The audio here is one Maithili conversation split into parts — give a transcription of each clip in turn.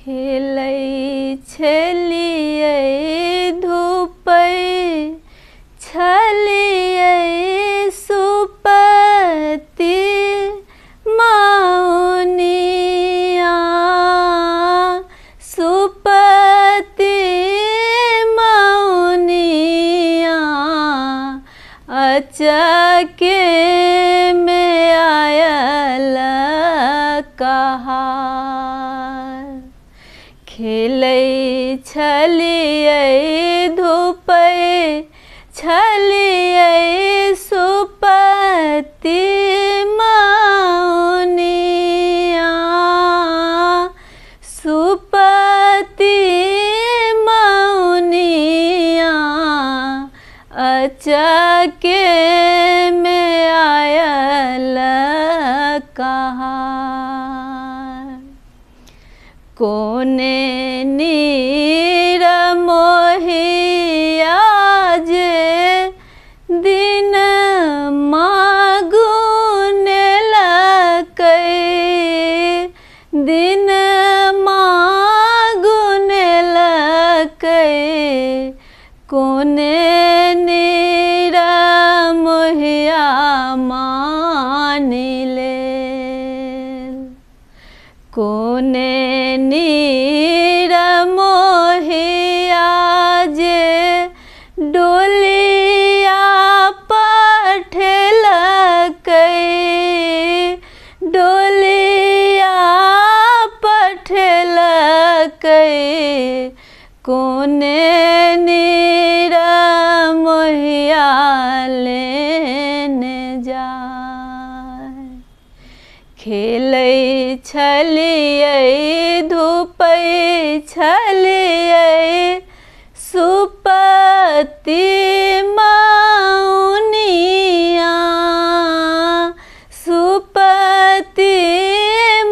खेलै छलियै धूपै छलियै सुपति मौनिया, सुपति मौनिया, अचके में आयल कहार। खेलै छलियै धूपै छलियै सुपति मौनिया, सुपति मौनिया, अचके में आयल कहार। कोने नीर मोहिया जे दिन मागुन लकै, दिन मागुन लकै, कोने नीर मोहिया मानिले, कोने नीर मोहिया जे डोलिया पठेलकै, डोलिया पठेलकै, कोने नीर मोहिया लेने जाय। खेलै छलियै धूपै छलियै सुपति मौनिया, सुपति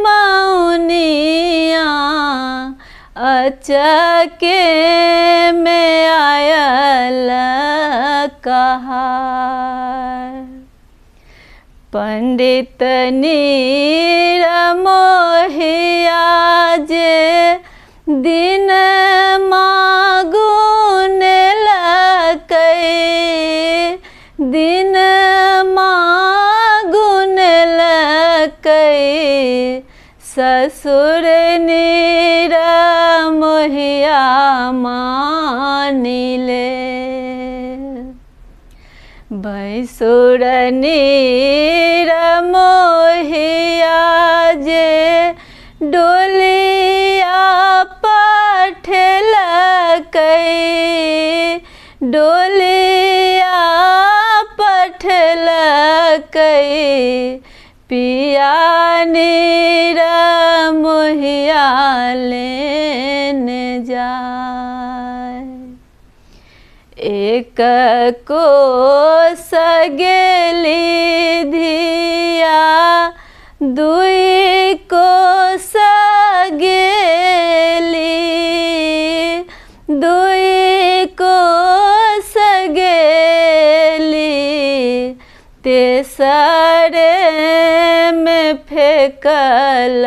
मौनिया, अचके में आयल कहार। पंडित नीर मोहिया जे दिन मागुन लकै, दिन मागुन लकै, ससुर नीर मोहिया मानिले, भैंसुर नीर मोहिया जे डोलिया पठेलकै, डोलिया पठेलकै, पिया नीर मोहिया लेने जाय। एक कोस गेली धिया, दुई कोस गेली, दुई कोस गेली, तेसरे में फेकल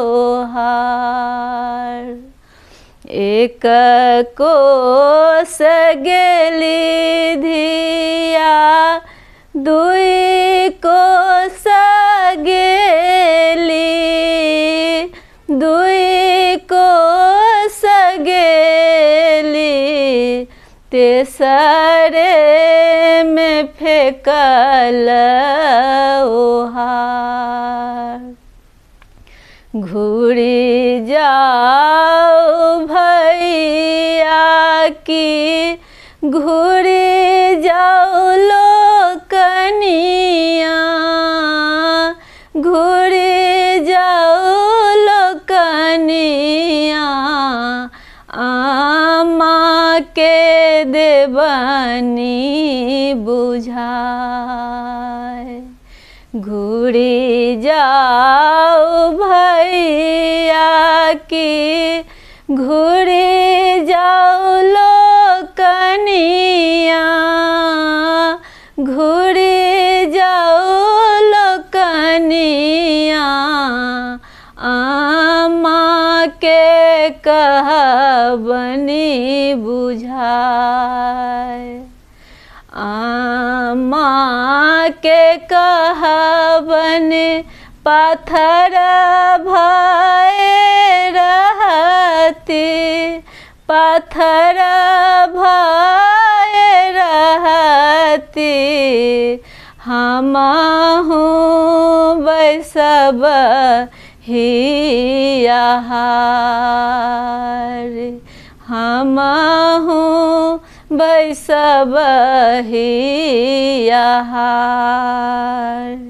ओहार। एक कोस गेली धिया, दुई कोस गेली, दुई कोस गेली, तेसरे में फेकल ओहार। घूरी जाओ भैया की, घूरी जाओ लोकनिया, घूरी जाओ लोकनिया, आमा के देबनी बुझाय। घूरी जाओ भैया की, घूरी जाओ लोकनिया, घूरी जाओ लोकनिया, आमा के कहबनी बुझाय। अम्मा के कहबन पाथर भय रहती, पाथर भय रहती, हमहु बैसब हियाहार, हमहु बैसब हियाहार।